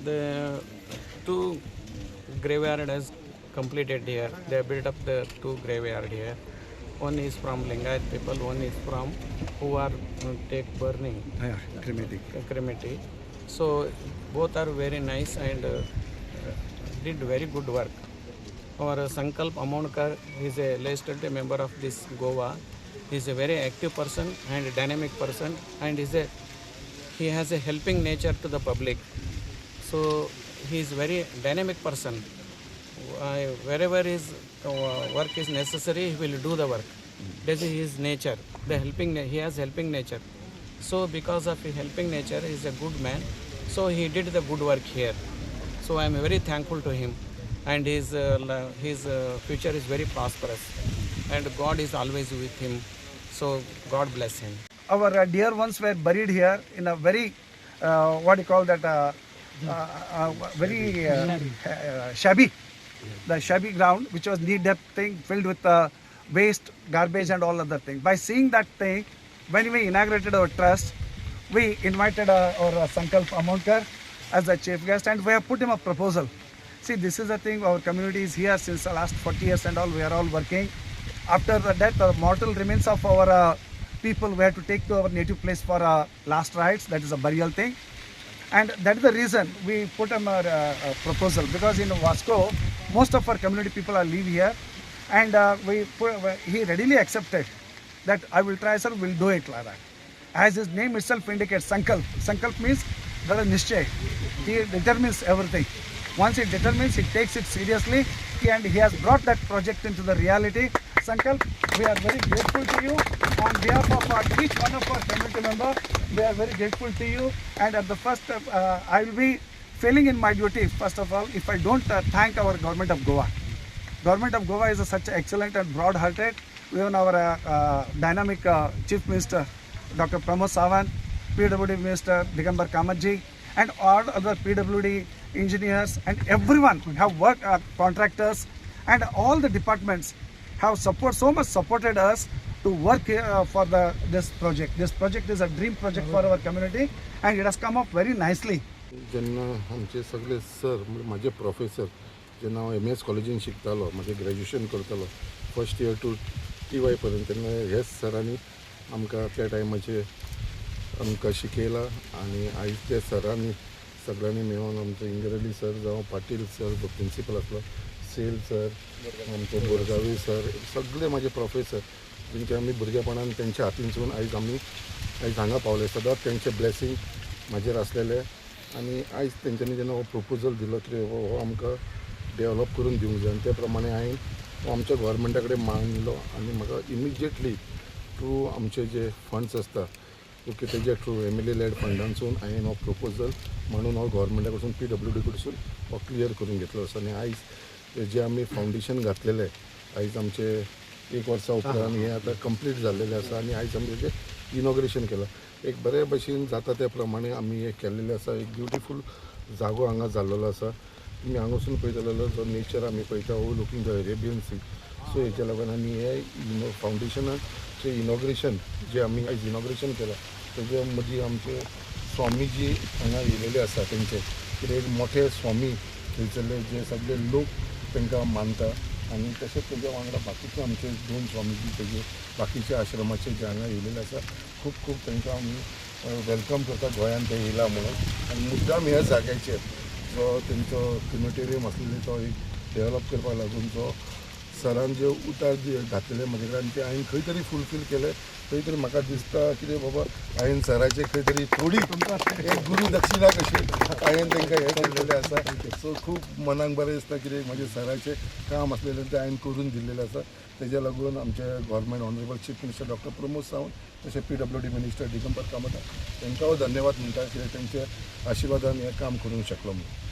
The two graveyard has completed here. They built up the two graveyard here. One is from Lingayat people, one is from who are take burning cremati. So both are very nice and did very good work. Our Sankalp Amonkar is a legislative member of this Goa. He is a very active person and a dynamic person, and he has a helping nature to the public. So he is very dynamic person. Wherever his work is necessary, he will do the work. That is his nature. He has helping nature. So because of his helping nature, he is a good man. So he did the good work here. So I am very thankful to him, and his future is very prosperous, and God is always with him. So God bless him. Our dear ones were buried here in a very what do you call that, very shabby, the shabby ground, which was knee-depth thing filled with waste, garbage and all other things. By seeing that thing, when we inaugurated our trust, we invited our Sankalp Amonkar as the chief guest, and we have put him a proposal. See, this is the thing, our community is here since the last 40 years and all, we are all working. After the death, the mortal remains of our people we have to take to our native place for last rites, that is a burial thing. And that is the reason we put him a proposal, because in Vasco, most of our community people are live here, and he readily accepted that I will try, sir, we'll do it like that. As his name itself indicates, Sankalp. Sankalp means that is Nishchay. He determines everything. Once he determines, he takes it seriously, and he has brought that project into the reality. Sankalp, we are very grateful to you. On behalf of each one of our community member, we are very grateful to you. And at the first, I will be failing in my duty, first of all, if I don't thank our government of Goa. Government of Goa is such excellent and broad-hearted. Even our dynamic Chief Minister, Dr. Pramod Sawant, PWD Minister Digambar Kamatji, and all other PWD engineers and everyone who have worked, contractors, and all the departments have so much supported us to work here for this project. This project is a dream project for our community, and it has come up very nicely. जेन्ना आमचे सगळे sir म्हजे professor, जेन्ना हांव M S कॉलेजीन शिकतालो, म्हजें graduation करतालो first year two TY पर्यंत, तेन्ना हेच सरांनी आमकां त्या टायमाचेर आमकां शिकयलां. आनी आयज त्या सरांनी सगळ्यांनी मेळून आमचो इंगरली सर जावं पाटील सर जो प्रिंसिपल आसलो, सेल सर, आमचो बोरगावी सर, सगळे म्हाजे प्रोफेसर जेंचे आमी भुरगेपणान तेंच्या हातीनसून आयज आमी आयज हांगा पावले. सदांच तेंचें ब्लेसींग म्हाजेर आसलेलें. आनी आयज तेंच्यांनी जेन्ना हो प्रोपोजल दिलो की हो आमकां डेवलप करून दिवंक जाय, आनी त्या प्रमाणे हांवें हो आमच्या गोवोरमेंटा कडेन मांडलो. आनी म्हाका इमिजिएटली थ्रू आमचे जे फंड्स आसता ओके तेजे through M L A led फंडांसून हांवें हो प्रोपोजल म्हणून हो गोवोरमेंटा कडसून PWD कडसून हो क्लियर करून घेतलो आसा. आनी आयज जे आमी फावंडेशन घातलेलें आयज आमचे एक वर्सा उपरांत हें आतां कंप्लीट जाल्लेलें आसा. आनी आयज आमी तेजें इनॉग्रेशन केलां. एक बरे भशेन जाता त्या प्रमाणे आमी हें केल्लेलें आसा. एक ब्युटिफूल जागो हांगा जाल्लेलो आसा. तुमी हांगासून पळयता जाल्यार जो नेचर आमी पळयता overlooking the Arabian sea. So हेच्या लागून आमी हे फावंडेशनाचें इनॉग्रेशन जें आमी आयज इनॉग्रेशन केलां तेजे मदीं आमचे स्वामीजी हांगा येयलेले आसा. तेंचे कितें एक मोठे स्वामी थंयसरले जे सगळे लोक तांकां मानता. आनी तशेंच तेज्या वांगडा बाकीचे आमचे दोन स्वामीजी तेजे बाकीचे आश्रमाचे जे हांगा येयलेले आसा, खूब खूब तांकां आमी welcome करता गोंयान ते येयला म्हणून. आनी मुद्दाम ह्या जाग्याचेर जो तेंचो क्रिमेटोरियम आसलेलो तो एक डेवलप करपाक लागून जो सरान जे उतार घातलेले म्हजे कडेन ते हांवें खंय तरी फुलफील केलें. खंय तरी म्हाका दिसता कितें बाबा हांवें सराचे खंय तरी थोडी एक गुरू दक्षिणा कशी हांवें तांकां हें केल्लेलें आसा. सो खूब मनाक बरें दिसता कितें म्हजें सराचें काम आसलेलें तें हांवें करून दिल्लेलें आसा. तेज्या लागून आमचे government honourable chief minister doctor Pramod Sawant तशें PWD minister Digambar Kamat तांकां हांव धन्यवाद म्हणटा कित्याक तेंच्या आशिर्वादान हें काम करूंक शकलो म्हणून.